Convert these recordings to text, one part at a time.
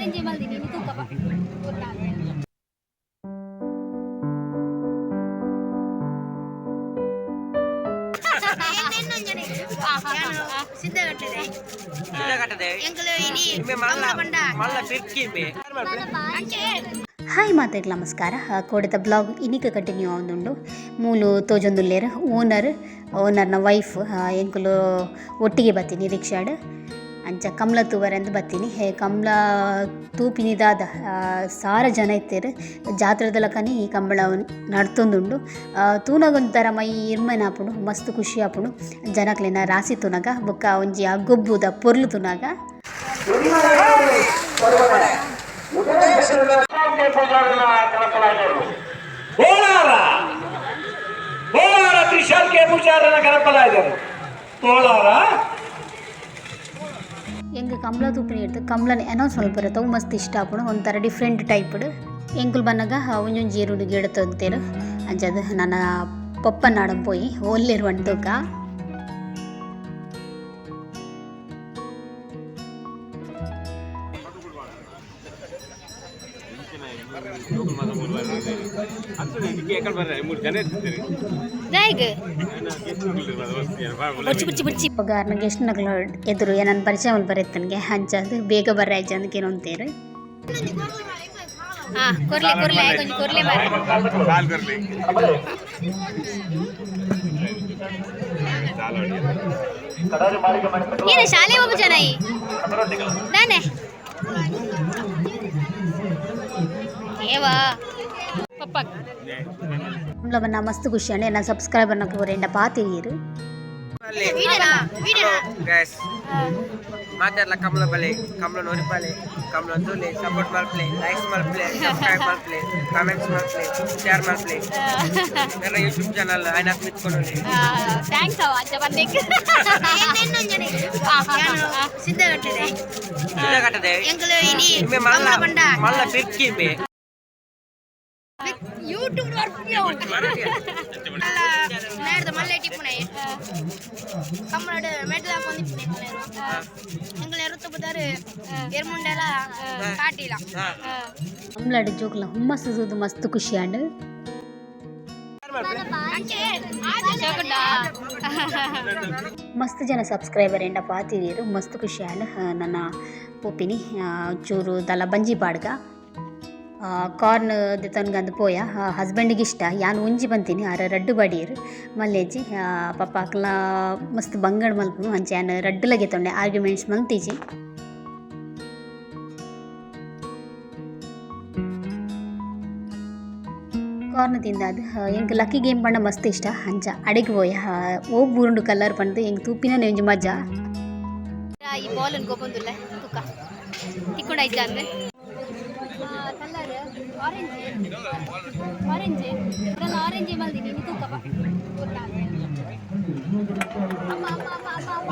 Orange ಮಲ್ದಿನಿ ಇನಿ ತೂಕಪ್ಪ. Hi ಮಾತೆಗ್ ನಮಸ್ಕಾರ. ಕೋಡೆದ blog ಇನಿಕ continue ಆವೊಂದುಂಡು. ಮೂಲು ತೋಜೊಂದುಲ್ಲೆರ್ ಓನರ್, ಓನರ್ನ ವೈಫ್. ಎಂಕುಲು ಒಟ್ಟಿಗೆ ಬತ್ತೀನಿ ರಿಕ್ಷಾಡ್. ಅಂಚ ಕಮ್ಲ ತೂವರೆಂದ್ ಬತ್ತೀನಿ. ಹೇ ಕಮ್ಲ ತೂಪಿನಿ ದಾದ ಸಾರ ಜನ ಇತ್ತೆರ್. ಜಾತ್ರೆದ ಲಕನೆ ಈ ಕಂಬಳ ನಡ್ತೊಂದುಂಡು. ತೂನಗ ಒಂಥರ ಮೈ ಇರ್ಮೆನ ಆಪುಂಡು, ಮಸ್ತ್ ಖುಷಿ ಆಪುಂಡು ಜನಕ್ಲೆನ ರಾಸಿ ತೂನಗ ಬೊಕ್ಕ ಒಂಜಿ ಆ ಗೊಬ್ಬುದ ಪೊರ್ಲು ತೂನಗ. ಬೋಳಾರ ಬೋಳಾರ ತ್ರಿಶಾಲ್ ಕೆ ಪೂಜಾರನ ಕರಪಲಾದರು ಬೋಳಾರ. ಎಂಕ್ ಕಮ್ಲ ತೂಪಿನ ಇರ್ದ್ ಕಮ್ಲನ್ ಅನೌನ್ಸ್ ಮಲ್ಪುವೆರ್ ಅವು ಮಸ್ತ್ ಇಷ್ಟ ಆಪುಂಡು, ಒಂಥರ ಡಿಫ್ರೆಂಟ್ ಟೈಪ್ಡ್. ಎಂಕುಲು ಬನ್ನಗ ಒಂಜೊಂಜಿ ಏರುಂಡು ಗಿಡತೊಂತೆರ್. ಅಂಚಾದ್ ನನ ಪೊಪ್ಪನಾಡಂ ಪೋಯಿ ಓಲ್ಲೆರ್ ಪಂದ್ ತೂಕ. ದಾಯೆಗ್ ಬುಡ್ಚಿ ಬುಡ್ಚಿ ಬುಡ್ಚಿ. ಅಪಗ ಗೆಸ್ಟ್ ನಕುಲು ಎದುರು ಎನನ್ ಪರಿಚಯ ಮಲ್ಪರೆ ಇತ್ತನ್ಗೆ, ಅಂಚಾದ್ ಬೇಗ ಬರ್ರೆ ಆಯ್ಜಂದ್ ಕೇನೊಂತೆರ್. ಹಾ, ಕೊರ್ಲೆ ಕೊರ್ಲೆ, ಒಂಜಿ ಕೊರ್ಲೆ ಮಾರ್ರೆ. ಕಾಲ್ ಬರ್ಲಿ. ಏನ ಶಾಲೆ ಒಬ್ಬ ಜನ ಈ ನಾನೇ ಏವಾ ಪಪ್ಪ. ಕಮ್ಲ ಬನ್ನ ಮಸ್ತ್ ಖುಷಿ ಆಂಡ್. ಎನ್ನ ಸಬ್ಸ್ಕ್ರೈಬರ್ ನಕುಲು ರೆಂಡ ಪಾತೆರಿಯೆರ್. ಗೈಸ್, ಮಾತೆರ್ಲ ಕಮಲ ಬಲೆ, ಕಮಲ ನೋರಿಪಾಲೆ, ಕಮಲ ತೂಲೆ, ಸಪೋರ್ಟ್ ಮಲ್ಪಲೆ, ಲೈಕ್ಸ್ ಮಲ್ಪಲೆ, ಸಬ್ಸ್ಕ್ರೈಬ್ ಮಲ್ಪಲೆ, ಕಾಮೆಂಟ್ಸ್ ಮಲ್ಪಲೆ, ಶೇರ್ ಮಲ್ಪಲೆ. ನನ್ನ ಯೂಟ್ಯೂಬ್ ಚಾನಲ್ ಐನಾಥ್ ಮಿತ್ಕೊಳ್ಳಿ. Thanks ಅವ ಅಜ್ಜ ಬಂದಿಕ್. ಸಿದ್ಧಗಟ್ಟದೆ ಮಲ್ಲ ಮಲ್ಲ ಪಿರ್ಕಿ ಮೇ. ಯೂಟ್ಯೂಬ್ ಮೇಡ್ದ ಮಲ್ಲೆ ಟಿಪ್ಪುನೆ ಕಮ್ಮಳಡ್ ಮೆಡ್ಲ ಹಾಕೊಂಡಿಪ್ಪುನೆ. ಎಂಕಲ್ನ ಎರುತ್ತ ಬುದಾರು ಎರ್ಮುಂಡೆಲ ಕಾಟಿಲ. ಕಮ್ಲಡ್ ಜೋಕುಲ್ನ ಹುಮ್ಮಸ್ಸು ತೂದು ಮಸ್ತ್ ಖುಷಿ ಆಂಡ್. ಶೋಕುಂಡಾ? ಮಸ್ತ್ ಜನ ಸಬ್ಸ್ಕ್ರೈಬರ್ ಎಂಡ ಪಾತೆರಿಯೆರ್, ಮಸ್ತ್ ಖುಷಿ ಆಂಡ್. ನನ ಪೋಪಿನಿ, ಚೂರು ದಾಲ ಬಂಜಿ ಪಾಡ್ಗ. ಕಾರ್ನ್ ದೆತೊನ್ಗಂದ್ ಪೋಯ. ಹಸ್ಬೆಂಡ್ಗೆ ಇಷ್ಟ, ಯಾನ್ ಒಂಜಿ ಪಂತಿನಿ, ಆರ್ ರಡ್ಡ್ ಬಡಿಯೆರ್. ಮಲ್ಲೆಜ್ಜಿ ಪಾಪ ಅಕ್ಲ ಮಸ್ತ್ ಬಂಗಡ್ ಮಲ್ಪುನು. ಅಂಚ ಯಾನ್ ರಡ್ಡ್ಲ ಗೆತೊಂಡೆ, ಆರ್ಗ್ಯುಮೆಂಟ್ಸ್ ಮಲ್ತಿಜಿ. ಕಾರ್ನ್ ತಿಂದಾದ್ ಎಂಕ್ ಲಕ್ಕಿ ಗೇಮ್ ಪಂಡ ಮಸ್ತ್ ಇಷ್ಟ. ಅಂಚ ಅಡೆಗ್ ಪೋಯ. ಓ ಬೂರುಂಡು ಕಲರ್ ಪಂದ್ ಎಂಕ್ ತೂಪಿನನೆ ಒಂಜಿ ಮಜಾ. ಈ ಬಾಲ್ ಅನ್ ಗೊಬ್ಬೊಂದುಲ್ಲೆ ತುಕ ತಿಕ್ಕೊಂಡ ಇಜ್ಜ ಅಂದ್. Colour orange orange orange ಮಲ್ದಿನಿ ಇನಿ ತೂಕಪ್ಪ. ಅಮ್ಮ ಅಮ್ಮ ಅಮ್ಮ ಅಮ್ಮ ಅಮ್ಮ.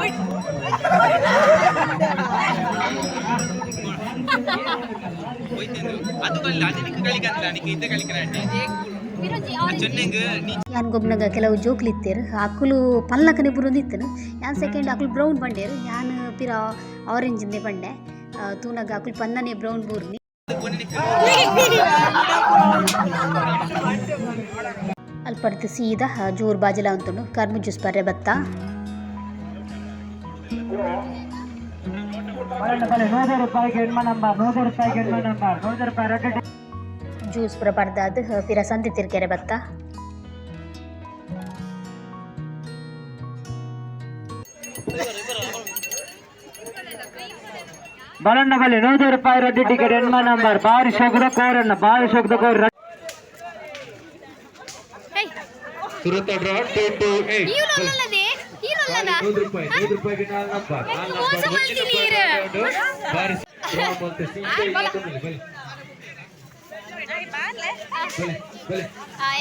ಅದು ಕಲ್ಲಿ ಅದಕ್ಕೆ ಕಲಿಕಂತ ನಿಕ್ಕೆ ಇದ್ದ ಕಲಿಕರಾಟಿ. ವಿರೋಜಿ ಆರೆಂಜ್. ಚೆನ್ನೆಂಗ್ ನೀ. ಯಾನ್ ಗೊಬ್ಬುನಗ ಕೆಲವು ಜೋಕುಲು ಇತ್ತೆರ್. ಅಕುಲು ಪಲ್ಲಕನೆ ಬುರೊಂದಿತ್ತುನು. ಯಾನ್ ಸೆಕೆಂಡ್, ಅಕುಲು ಬ್ರೌನ್ ಪಂಡೆರ್, ಯಾನ್ ಪಿರ ಆರೆಂಜ್ ಇಂದೆ ಪಂಡೆ. ತೂನಗ ಅಕುಲು ಪನ್ನನೆ ಬ್ರೌನ್ ಬೂರ್ನಿ. ಅಲ್ಪಡ್ದು ಸೀದಾ ಜೋರು ಬಾಜಿಲ ಉಂತುಂಡು. ಕರ್ಮು ಜ್ಯೂಸ್ ಪರ್ರೆ ಬತ್ತ. 100 ರೂಪಾಯಿಗೆ ಎಣ್ಮ ನಂಬರ್, 100 ರೂಪಾಯಿಗೆ ಎಣ್ಮ ನಂಬರ್, 100 ರೂಪಾಯಿ ರಡ್ಡು. ಜ್ಯೂಸ್ ಪೂರ ಪರ್ದಾದ್ ಪಿರ ಸಂತೆ ತಿರ್ಗೆರೆ ಬತ್ತ. ಬಲಣ್ಣ ಬಲಿ, 100 ರೂಪಾಯಿ ರಡ್ಡು ಟಿಕೆಟ್, ಎಣ್ಮ ನಂಬರ್. ಬಾರಿ ಶೋಕದ ಕೋರಣ್ಣ, ಬಾರಿ ಶೋಕದ ಕೋರ್. ಸುರತ ಡ್ರಾ 2 2 8. ಹೀರೋ ಅಲ್ಲದೆ ಹೀರೋ ಅಲ್ಲನಾ? 100 ರೂಪಾಯಿ, 100 ರೂಪಾಯಿಗೆ ನಾಲ್ಕು ನಂಬರ್, ನಾಲ್ಕು ಮೋಸ ನಂಬರ್. ಮಾಡ್ತೀನಿ ಇರು. ಬಾರಿ ಡ್ರಾ ಬಂತು ಸೀದಾ ಇಲ್ಲಿ. ಬಲಿ ಬಲಿ ಬಲಿ.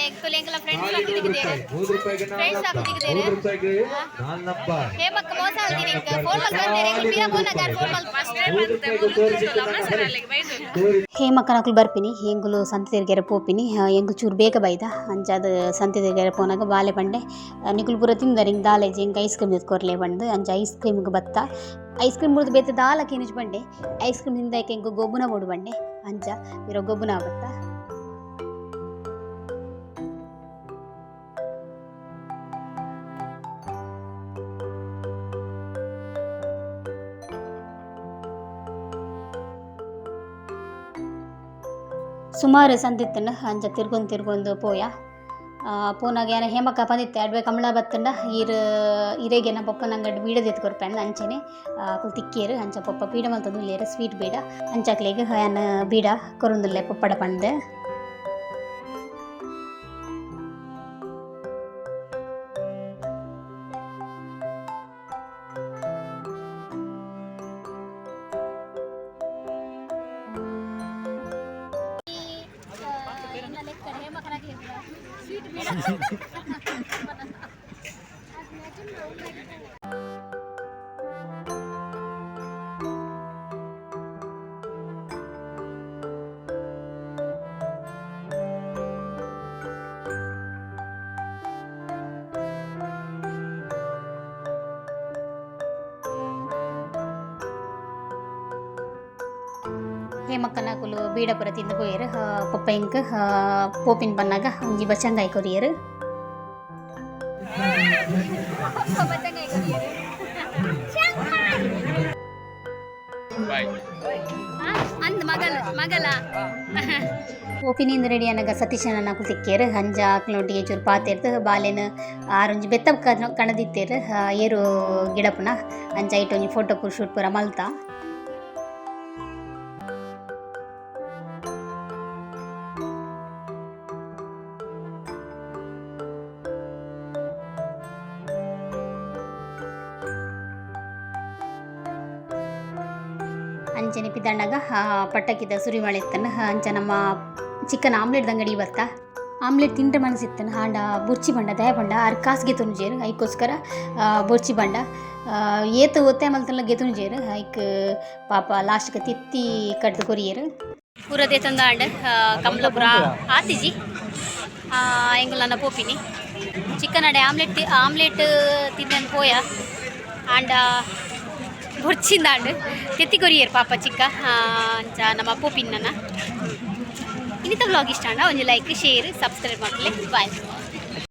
ಎಂಕುಲು ಎಂಕಲ ಫ್ರೆಂಡ್ಸ್. 100 ರೂಪಾಯಿ, 100 ರೂಪಾಯಿಗೆ ನಾಲ್ಕು ಫ್ರೆಂಡ್ಸ್ ನಂಬರ್, ಹಾಕುದಿದ್ದಾರೆ. 100 ರೂಪಾಯಿಗೆ ನಾಲ್ಕು ನಂಬರ್. ಹೇಮಕ್ಕ ಮೋಸ ಆಲ್ದಿನಿ. ಎಂಕ ಫೋನ್ ಮಲ್ಪಂತೇನೆ. ಎಂಕುಲು ಪಿರ ಫೋನ್ ಆಗಾರ್ ಫೋನ್ ಮಲ್ಪ. 100 ರೂಪಾಯಿಗೆ ತೋರಿಸಿ ತೋರಿ. ಹೇಮಕ್ಕನಕುಲು ಬರ್ಪಿನಿ, ಎಂಕುಲು ಸಂತೆ ತಿರ್ಗೆರೆ ಪೋಪಿನಿ. ಎಂಕು ಚೂರು ಬೇಗ ಬೈದ. ಅಂಚಾದ್ ಸಂತೆ ತಿರ್ಗೆರೆ ಪೋನಾಗ ಬಾಲೆ ಪಂಡೆ, ನಿಕುಲು ಪೂರ ತಿಂದರ್, ಹಿಂಗೆ ದಾಲೇಜಿ, ಎಂಕ್ ಐಸ್ ಕ್ರೀಮ್ ಕೊರ್ಲೆ ಪಂದ್. ಅಂಚ ಐಸ್ ಕ್ರೀಮ್ಗೆ ಬತ್ತ. ಐಸ್ ಕ್ರೀಮ್ ಮುರಿದು ಬೇತೆ ದಾಲ ಕೇನಿಜ್ ಬಂಡೆ ಐಸ್ ಕ್ರೀಮ್ ತಿಂದಾಯ್ಕೆ ಎಂಕು ಗೊಬ್ಬುನ ಬೋಡು ಬಂಡೆ ಅಂಚ ಇರೋ ಗೊಬ್ಬುನ ಆವತ್ತ. ಸುಮಾರು ಸಂದಿತ್ತನ ಅಂಚ ತಿರ್ಗೊಂದು ತಿರ್ಗೊಂದು ಪೋಯ. ಪೋನಾಗ ಏನ ಹೇಮಕ್ಕ ಪಂದಿತ್ತೆ ಅಡ್ವೆ ಕಮಲ ಬತ್ತಂಡ ಈರ್ ಇರೆಗೆ ನಮ್ಮ ಪಪ್ಪ ನಂಗಡ್ ಬೀಡ ದೆತ್ತ್ ಅಂಚೆನೆ ಅಕುಲು ತಿಕ್ಕೇರು ಅಂಚ ಪಪ್ಪ ಪೀಡ ಮಲ್ತೊಂದು ಉಲ್ಲೇರು ಸ್ವೀಟ್ ಬೀಡ ಅಂಚಕ್ಲೆಗ್ ಯಾನ್ ಬೀಡ ಕೊರೊಂದುಲ್ಲೆ ಪಪ್ಪಡ ಪಂದ್. ಹೇಮಕ್ಕನಕುಲು ಬೀಡಪುರ ತಿಂದು ಪೋಯೆರ್. ಪಪ್ಪ ಇಂಕ್ ಪೋಪಿನ್ ಬನ್ನಾಗ ಒಂಜಿ ಬಚಂಗಾಯಿ ಕೊರಿಯೆರ್. ಅಂದ್ ಮಗಲ್ ಮಗಲ. ಪೋಪಿನಿಂದ ರೆಡಿ ಅನಗ ಸತೀಶನ ಅಕುಲು ತಿಕ್ಕೇರ್. ಅಂಚ ಅಕ್ಲ್ನೊಟ್ಟಿಗೆ ಚೂರು ಪಾತೆರ್ದ್ ಬಾಲೆನ್ ಆರೊಂಜಿ ಬೆತ್ತ ಕಣದಿತ್ತೆರ್ ಏರು ಗಿಡಪುನ ಅಂಚ ಐಟ್ ಒಂಜಿ ಫೋಟೋ ಪೂರ ಶೂಟ್ ಪೂರ ಮಲ್ತ. ಅಂಚನೆ ಪಿದಣ್ಣಗ ಪಟ್ಟಕ್ಕಿದ ಸುರಿಮಳೆ ಇತ್ತನ. ಅಂಚ ನಮ್ಮ ಚಿಕನ್ ಆಮ್ಲೆಟ್ ಅಂಗಡಿ ಬತ್ತ ಆಮ್ಲೆಟ್ ತಿಂಡ್ರೆ ಮನಸ್ಸಿತ್ತನ. ಆಂಡ ಬೊರ್ಚಿ ಬಂಡ ದಯ ಬಂಡ ಆರ್ ಕಾಸು ಗೆತೊಂಜೇರು ಐಕೋಸ್ಕರ ಬೊರ್ಚಿ ಬಂಡ ಏತ್ ಒತ್ತೆ ಮಲ್ತಲ್ಲ ಗೆತೊಂಜೇರು ಐಕ್ ಪಾಪ ಲಾಸ್ಟ್ಗೆ ತಿತ್ತಿ ಕಡ್ದು ಕೊರಿಯೇರು. ಪೂರ ದೇತಂದ ಆಂಡ್ ಕಮಲಪುರ ಆತಿಜಿ ಎಂಗುಲನ್ನ ಪೋಪಿನಿ ಚಿಕನ್ ಅಡೆ ಆಮ್ಲೆಟ್ ಆಮ್ಲೆಟ್ ತಿಂದನ್ ಪೋಯ ಆಂಡ ಬೊರ್ಚಿಂದಾಂಡ್ ತೆತ್ತಿ ಕೊರಿಯೇರು ಪಾಪ ಚಿಕ್ಕ ಅಂಚ ನಮ್ಮ ಪೋಪಿನ. ಇನ್ನಿತ ವ್ಲಾಗ್ ಇಷ್ಟ ಆಂಡ ಒಂಜಿ ಲೈಕ್ ಶೇರ್ ಸಬ್ಸ್ಕ್ರೈಬ್ ಮಾಡ್ಲೆ. ಬಾಯ್.